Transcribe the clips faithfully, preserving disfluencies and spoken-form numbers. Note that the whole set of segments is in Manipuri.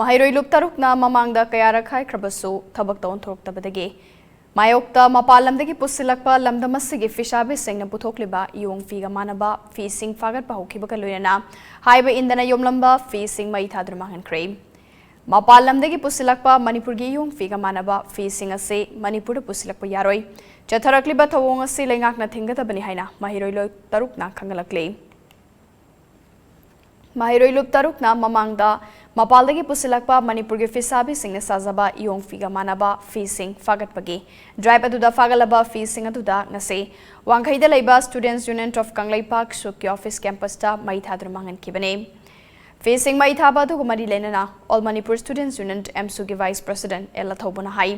ꯃꯍꯩꯔꯣꯏ ꯂꯨꯞ ꯇꯔꯨꯛꯅ ꯃꯃꯥꯡꯗ ꯀꯌꯥꯔꯛ ꯍꯥꯏꯈ꯭ꯔꯕꯁꯨ ꯊꯕꯛꯇ ꯑꯣꯟꯊꯣꯔꯛꯇꯕꯗꯒꯤ ꯃꯥꯌꯣꯛꯇ ꯃꯄꯥꯟ ꯂꯝꯗꯒꯤ ꯄꯨꯁꯤꯜꯂꯛꯄ ꯂꯝꯗꯝ ꯑꯁꯤꯒꯤ ꯐꯤꯁꯥꯕꯤꯁꯤꯡꯅ ꯄꯨꯊꯣꯛꯂꯤꯕ ꯏꯌꯣꯡ ꯐꯤꯒ ꯃꯥꯟꯅꯕ ꯐꯤꯁꯤꯡ ꯐꯥꯒꯠꯄ ꯍꯧꯈꯤꯕꯒ ꯂꯣꯏꯅꯅ ꯍꯥꯏꯕ ꯏꯟꯗꯅ ꯌꯣꯝꯂꯝꯕ ꯐꯤꯁꯤꯡ ꯃꯩ ꯊꯥꯗꯨꯅ ꯃꯥꯡꯍꯟꯈ꯭ꯔꯦ꯫ ꯃꯄꯥꯟ ꯂꯝꯗꯒꯤ ꯄꯨꯁꯤꯜꯂꯛꯄ ꯃꯅꯤꯄꯨꯔꯒꯤ ꯏꯌꯣꯡ ꯐꯤꯒ ꯃꯥꯟꯅꯕ ꯐꯤꯁꯤꯡ ꯑꯁꯤ ꯃꯅꯤꯄꯨꯔꯗ ꯄꯨꯁꯤꯜꯂꯛꯄ ꯌꯥꯔꯣꯏ꯫ ꯆꯠꯊꯔꯛꯂꯤꯕ ꯊꯧꯑꯣꯡ ꯑꯁꯤ ꯂꯩꯉꯥꯛꯅ ꯊꯤꯡꯒꯗꯕꯅꯤ ꯍꯥꯏꯅ ꯃꯍꯩꯔꯣꯏ ꯂꯣꯏ ꯇꯔꯨꯛꯅ ꯈꯪꯍꯜꯂꯛꯂꯤ꯫ ꯃꯍꯩꯔꯣꯏ ꯂꯨꯞ ꯇꯔꯨꯛꯅ ꯃꯃꯥꯡꯗ ꯃꯄꯥꯜꯗꯒꯤ ꯄꯨꯁꯤꯜꯂꯛꯄ ꯃꯅꯤꯄꯨꯔꯒꯤ ꯐꯤꯁꯥꯕꯤꯁꯤꯡꯅ ꯁꯥꯖꯕ ꯏꯌꯣꯡ ꯐꯤꯒ ꯃꯥꯟꯅꯕ ꯐꯤꯁꯤꯡ ꯐꯥꯒꯠꯄꯒꯤ ꯗ꯭ꯔꯥꯏꯕ ꯑꯗꯨꯗ ꯐꯥꯒꯠꯂꯕ ꯐꯤꯁꯤꯡ ꯑꯗꯨꯗ ꯉꯁꯤ ꯋꯥꯡꯈꯩꯗ ꯂꯩꯕ Students Union of ꯀꯪꯂꯩꯄꯥꯛ, ꯁꯨꯛꯀꯤ ꯑꯣꯐꯤꯁ ꯀꯦꯝꯄꯁꯇ ꯃꯩ ꯊꯥꯗꯨꯅ ꯃꯥꯡꯍꯟꯈꯤꯕꯅꯤ꯫ ꯐꯤꯁꯤꯡ ꯃꯩ ꯊꯥꯕ ꯑꯗꯨꯒ ꯃꯔꯤ ꯂꯩꯅꯅ All Manipur Students Union, ꯑꯦꯝꯁꯨꯒꯤ ꯚꯥꯏꯁ ꯄ꯭ꯔꯁꯤꯗꯦꯟꯠ ꯑꯦꯜ ꯑꯊꯧꯕꯅ ꯍꯥꯏ,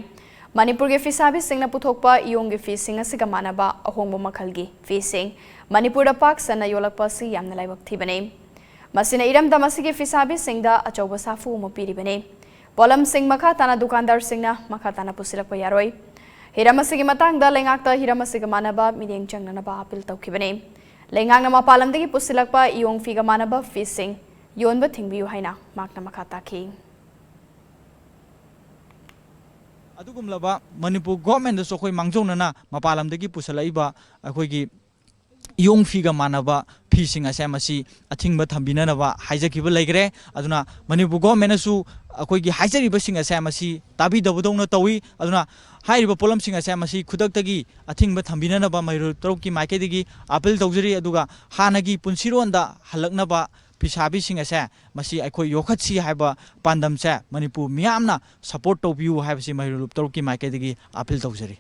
ꯃꯅꯤꯄꯨꯔꯒꯤ ꯐꯤꯁꯥꯕꯤꯁꯤꯡꯅ ꯄꯨꯊꯣꯛꯄ ꯏꯌꯣꯡꯒꯤ ꯐꯤꯁꯤꯡ ꯑꯁꯤꯒ ꯃꯥꯟꯅꯕ ꯑꯍꯣꯡꯕ ꯃꯈꯜꯒꯤ ꯐꯤꯁꯤꯡ ꯃꯅꯤꯄꯨꯔꯗ ꯄꯥꯛ ꯁꯟꯅ ꯌꯣꯜꯂꯛꯄ ꯑꯁꯤ ꯌꯥꯝꯅ ꯂꯥꯏꯕꯛ ꯊꯤꯕꯅꯤ꯫ ꯃꯁꯤꯅ ꯏꯔꯝꯗꯝ ꯑꯁꯤꯒꯤ ꯐꯤꯁꯥꯕꯤꯁꯤꯡꯗ ꯑꯆꯧꯕ ꯁꯥꯐꯨ ꯑꯃ ꯄꯤꯔꯤꯕꯅꯤ꯫ ꯄꯣꯠꯂꯝꯁꯤꯡ ꯃꯈꯥ ꯇꯥꯅ ꯗꯨꯀꯥꯟꯗꯥꯔꯁꯤꯡꯅ ꯃꯈꯥ ꯇꯥꯅ ꯄꯨꯁꯤꯜꯂꯛꯄ ꯌꯥꯔꯣꯏ꯫ ꯍꯤꯔꯝ ꯑꯁꯤꯒꯤ ꯃꯇꯥꯡꯗ ꯂꯩꯉꯥꯛꯇ ꯍꯤꯔꯝ ꯑꯁꯤꯒ ꯃꯥꯟꯅꯕ ꯃꯤꯠꯌꯦꯡ ꯆꯪꯅꯅꯕ ꯑꯥꯄꯤꯜ ꯇꯧꯈꯤꯕꯅꯤ꯫ ꯂꯩꯉꯥꯛꯅ ꯃꯄꯥꯟ ꯂꯝꯗꯒꯤ ꯄꯨꯁꯤꯜꯂꯛꯄ ꯏꯌꯣꯡ ꯐꯤꯒ ꯃꯥꯟꯅꯕ ꯐꯤꯁꯤꯡ ꯌꯣꯟꯕ ꯊꯤꯡꯕꯤꯌꯨ ꯍꯥꯏꯅ ꯃꯍꯥꯛꯅ ꯃꯈꯥ ꯇꯥꯈꯤ꯫ ꯑꯗꯨꯒꯨꯝꯂꯕ ꯃꯅꯤꯄꯨꯔ ꯒꯣꯔꯃꯦꯟꯗꯁꯨ ꯑꯩꯈꯣꯏ ꯃꯥꯡꯖꯧꯅꯅ ꯃꯄꯥꯟ ꯂꯝꯗꯒꯤ ꯄꯨꯁꯤꯜꯂꯛꯏꯕ ꯑꯩꯈꯣꯏꯒꯤ ꯏꯌꯣꯡ ꯐꯤꯒ ꯃꯥꯟꯅꯕ ꯐꯤꯁꯤꯡ ꯑꯁꯦ ꯃꯁꯤ ꯑꯊꯤꯡꯕ ꯊꯝꯕꯤꯅꯅꯕ ꯍꯥꯏꯖꯈꯤꯕ ꯂꯩꯈ꯭ꯔꯦ꯫ ꯑꯗꯨꯅ ꯃꯅꯤꯄꯨꯔ ꯒꯣꯔꯃꯦꯟꯅꯁꯨ ꯑꯩꯈꯣꯏꯒꯤ ꯍꯥꯏꯖꯔꯤꯕꯁꯤꯡ ꯑꯁꯦ ꯃꯁꯤ ꯇꯥꯕꯤꯗꯕꯗꯧꯅ ꯇꯧꯏ꯫ ꯑꯗꯨꯅ ꯍꯥꯏꯔꯤꯕ ꯄꯣꯠꯂꯝꯁꯤꯡ ꯑꯁꯦ ꯃꯁꯤ ꯈꯨꯗꯛꯇꯒꯤ ꯑꯊꯤꯡꯕ ꯊꯝꯕꯤꯅꯅꯕ ꯃꯍꯩꯔꯣꯏ ꯇꯔꯨꯛꯀꯤ ꯃꯥꯏꯀꯩꯗꯒꯤ ꯑꯥꯄꯤꯜ ꯇꯧꯖꯔꯤ꯫ ꯑꯗꯨꯒ ꯍꯥꯟꯅꯒꯤ ꯄꯨꯟꯁꯤꯔꯣꯟꯗ ꯍꯜꯂꯛꯅꯕ ꯐꯤꯁꯥꯕꯤꯁꯤꯡ ꯑꯁꯦ ꯃꯁꯤ ꯑꯩꯈꯣꯏ ꯌꯣꯛꯈꯠꯁꯤ ꯍꯥꯏꯕ ꯄꯥꯟꯗꯝꯁꯦ ꯃꯅꯤꯄꯨꯔ ꯃꯤꯌꯥꯝꯅ ꯁꯄꯣꯔꯠ ꯇꯧꯕꯤꯌꯨ ꯍꯥꯏꯕꯁꯤ ꯃꯍꯩꯔꯣꯏ ꯂꯨꯞ ꯇꯔꯨꯛꯀꯤ ꯃꯥꯏꯀꯩꯗꯒꯤ ꯑꯥꯄꯤꯜ ꯇꯧꯖꯔꯤ꯫